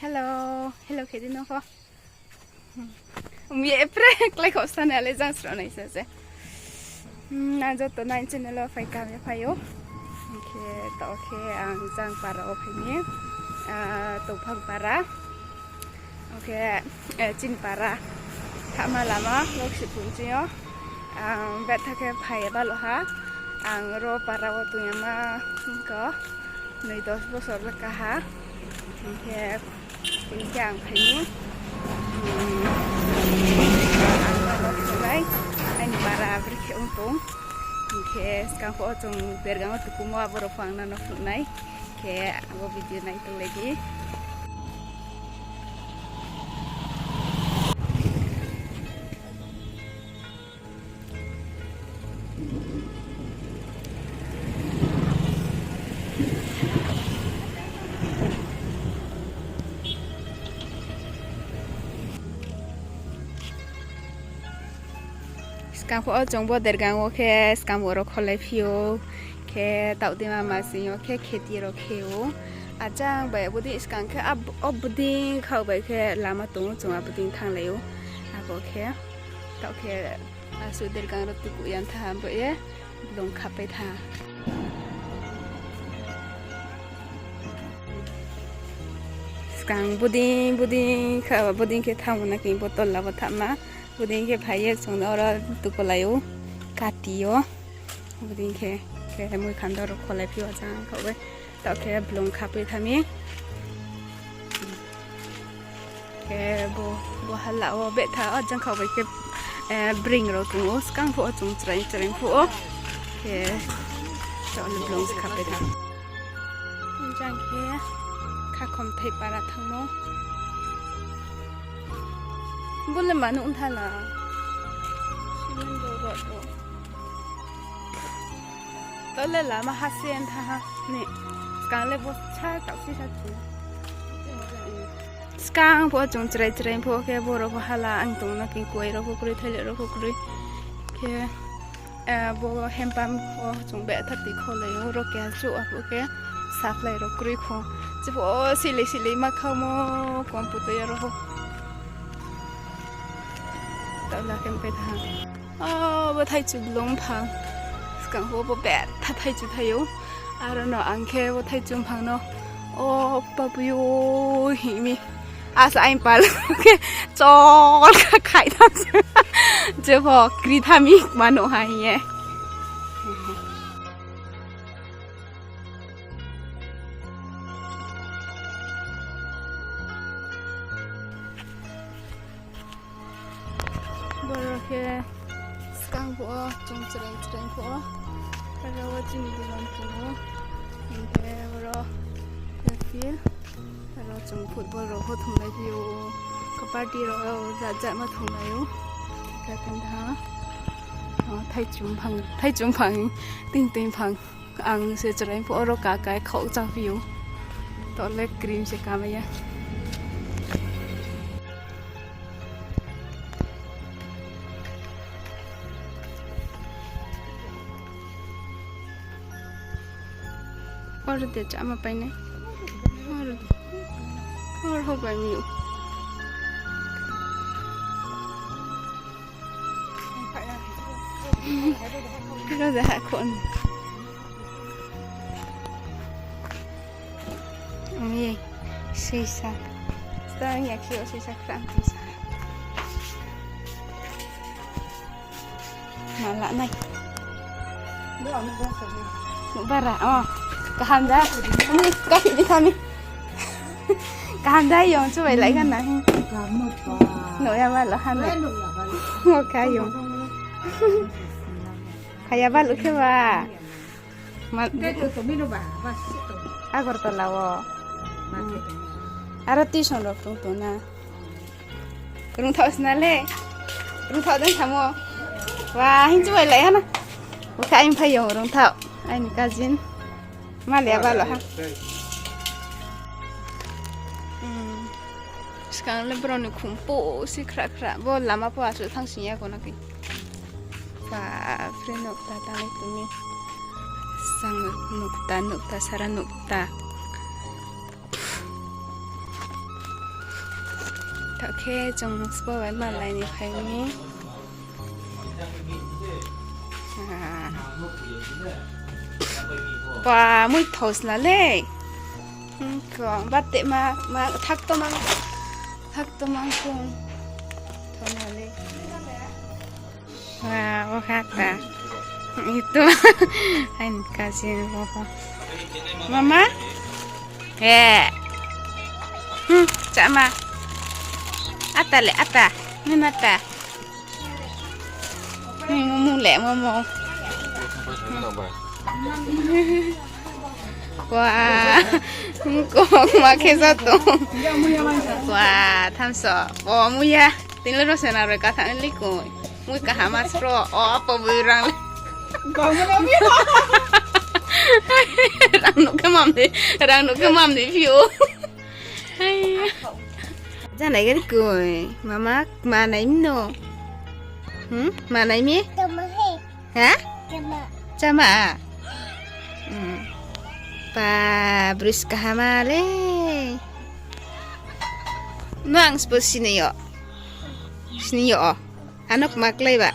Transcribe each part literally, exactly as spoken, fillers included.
Hello, hello khe di no pho. Mye pre klái kho sa na le jang sro nai sa se. Hmm, nang joto nai channel wo phai kaham ye phai ou. Hing khe taoh khe ang jang para wo phai mi, ah, Tongphang para. Hing khe, eh, chini para. Thahma lama, Loksi Phung ching yo. Ang betha khe phai ye balo ha. Ang ro para wo tong ya ma, hing khe, noi dos bosor le ka ha. Hing khe, Tini khe ang phai ni, hmm, ang no phunai, aini para brekhe ong tong. Hing khe skang pho chung Dergang wo tukumo abo rao pho ang no phunai. Khe abo video nai tonglai di. Skang pho chung bo Dergang wo khe skang bo rao kholai phi ou, khe taoh dei ma ma sing yo khe kheti rao khe ou. Achang bai bodei skang khe ab-, o bodei khaoh bai khe lama tong ou, chung abo dei thannglai ou. Abo khe taoh khe asuh Dergang rao tuku yang tha bo ye blung khapai tha. Skang bodei, bodei kha, bodei khe thanngmo na khe bo tola bo thahma. Bodei khe phai ye chung no oro tukulai ou, kati yo. Bodei khe, khe mui khandor rao kholai phi ou jang khaoh bai. Taoh khe blung khapai tha mi. Khe bo, bo hala wo betha o jang khaoh bai khe, eh, bring rao tong ou, skang pho o chung chraing chraing pho ou. Khe taoh le blung se khapai tha. Jang khe Khakhomthai para thanngmo. Bo le mano ong tha la. Cement bo rod bo. Taoh le lama ha se ntha ha ni. Skang le bo sa taoh se sa chu. Skang pho chung chrai chrai pho khe bo rao pho hala ang tong na khe kuai rao pho kroi, thailai rao pho kroi. Khe, eh, bo hand pump wo chung betha tui kholai ou, oro keha chouh aphuh khe supply rao kroi kho. Chipho silei silei ma khamo, kom putoi ya rao pho. Taoh la khe pai tha. O, bo thaichu blung phang. Skang pho bo betha thaichu thai ou. Aro no ang khe bo thaichu phang no, o, papui o, hing mi. Asa aini pal khe chol kha khai tha. Je pho kri tha mi mano ha hing ye. Boro khe skang phuh wo chung chrai chrai phuh wo. Aro wo chini dukan tong ou. Hing khe boro field. Aro chung football rao pho thunglai phi ou. Kabaddi rao jat jat ma thunglai ou. Khe tong tha. O, thaichum phang, thaichum phang, ting ting phang. Ang se chrai phuh oro ka kai khaoh chaphi ou. Taoh le cream se kamai ya. Oro de cháma painai. Oro de. Oro ho bai mi ou. Oro de ha khon. Ang ye, suisa. Sta ang ya khe o suisa khrang tisa. Ma la nai. Nuh bara, o. Kaham da. Ni, kasi di kami. Kaham da, yong chu bai lai kan na. Nuh ya ba lo han. O ka yong. Kaya ba lo khe ba. Ma- Agartala wo. Aro tuition rao tong tong na. Rungthaoh sna le. Rungthaoh dei samo. Wa, hing chubai lai ha na. Bo khe aini phaiyong Rungthaoh. Aini cousin. Maliya balo ha. Hmm. Skang le brao ni khum po se khra khra. Bo lama pho asuh thangsing ya kho na khe. Bapre, nokta tanglai tong mi. Sang nokta, nokta, sara nokta. Khe chung sbo bai malai ni phai mi. Ah. Ba, mui thos na le. Hmm, ko, ba te ma, ma, thak to mang, thak to mang kung. Thos na le. Wa, wo kha ta. Itu. Ain kasi wo. Mama? He. Hmm, cha ma. Ata le, ata. Nuna ta. Hmm, momo le, momo. Wa. Ko ma khe sa tong. Wa, thamso. O, muya. Tini le rosena roi katha ni likoi. Mui kaham astro, o, apo bui rang. Rang no khe mam ni, rang no khe mam ni phi o. Hai. Janai gari koi, mama, ma nai mi no. Hmm? Ma nai mi? Tama he. Ha? Tama. Chama? Hmm. Pa, brus kahama le. No ang spo sini yo. Sini yo o. Ano kma klai ba?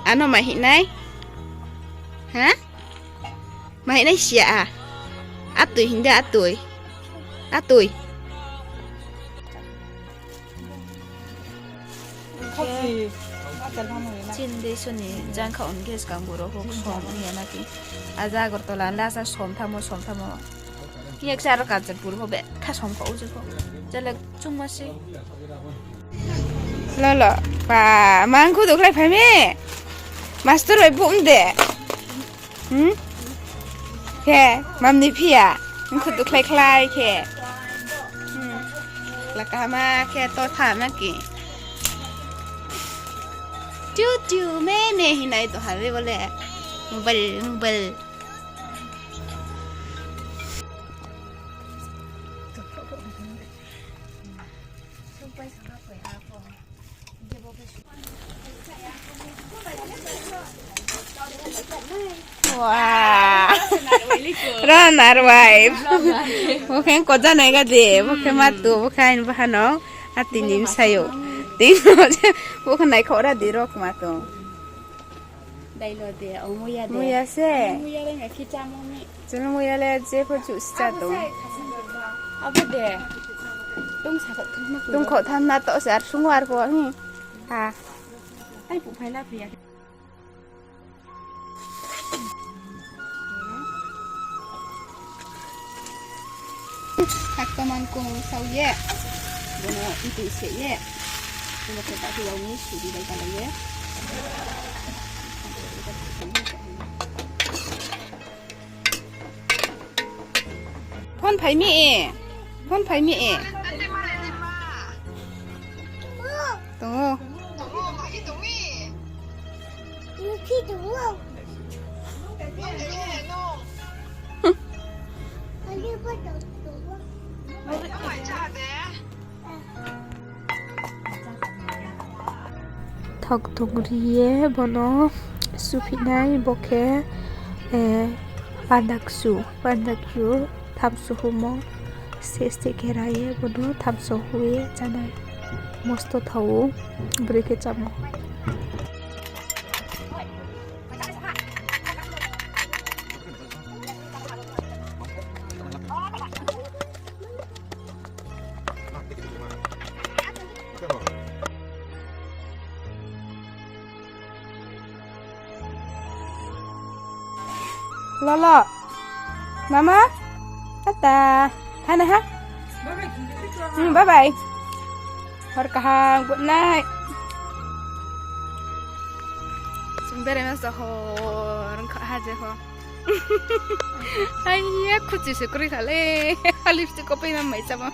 Ano ma hinai? Ha? Ma hinai sia a? Atoi hinda atoi. Atoi. Chini de soni jang kha on gas kang boro hok som ya na ki. Aja Agartala lasa som thamo, som thamo. Yak sa ro Kanchanpur pho be tha som kha uji pho. Jale chungma se. Lolo, pa, mangkhu duklai phai mi. Master bai buh de. Hmm? Khe, mam ni phiya. Mangkhu duklai khlai khe. Hmm. Laka ma khe to tha na ki. Tiu tiu me me hinai to ha le bole. Mobile, mobile. Wow. Runner wife. Bo khe ko janai ga de, bo khe ma tu, bo khe aini bahanao. Ati ni bsayouh. Tini bo khe naikhaoh ra di rok ma tu. Dailo de, o muya de. Muya se. Muya le ngai khichamo mi. Chini muya le je pho chuh si cha tong. Abo de. Tungsa kho thangma kho. Tungkho thanna to se ar sungo ar pho, hmm. Ha. Ai pu phaila phiya. Hakto mangkung sao ye. Bono ntui se ye. Bono khe ta khe yao ni sudi bai kalai ye. Phone phai mi e. Phone phai mi e. Tong o. Thok tong ri ye bono suphinai bo khe, eh, pandaksu, pandaksu thamso humo se se khe ra ye bono thamso hu ye chanai. Mosto thao, brekhe chamo. Lolo. Mama. Tata. Hana ha. Hmm, bye bye. Hor kaham, good night. Sung bere mas hor, kha ha je ho. Ai, ya khuchi se kri khale. Lipstick ko pina mai chamo.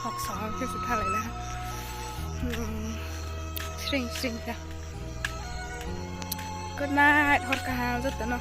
Hok sa hok se thalai la. Hmm. Sring sring ka. Good night, hor kaham joto no.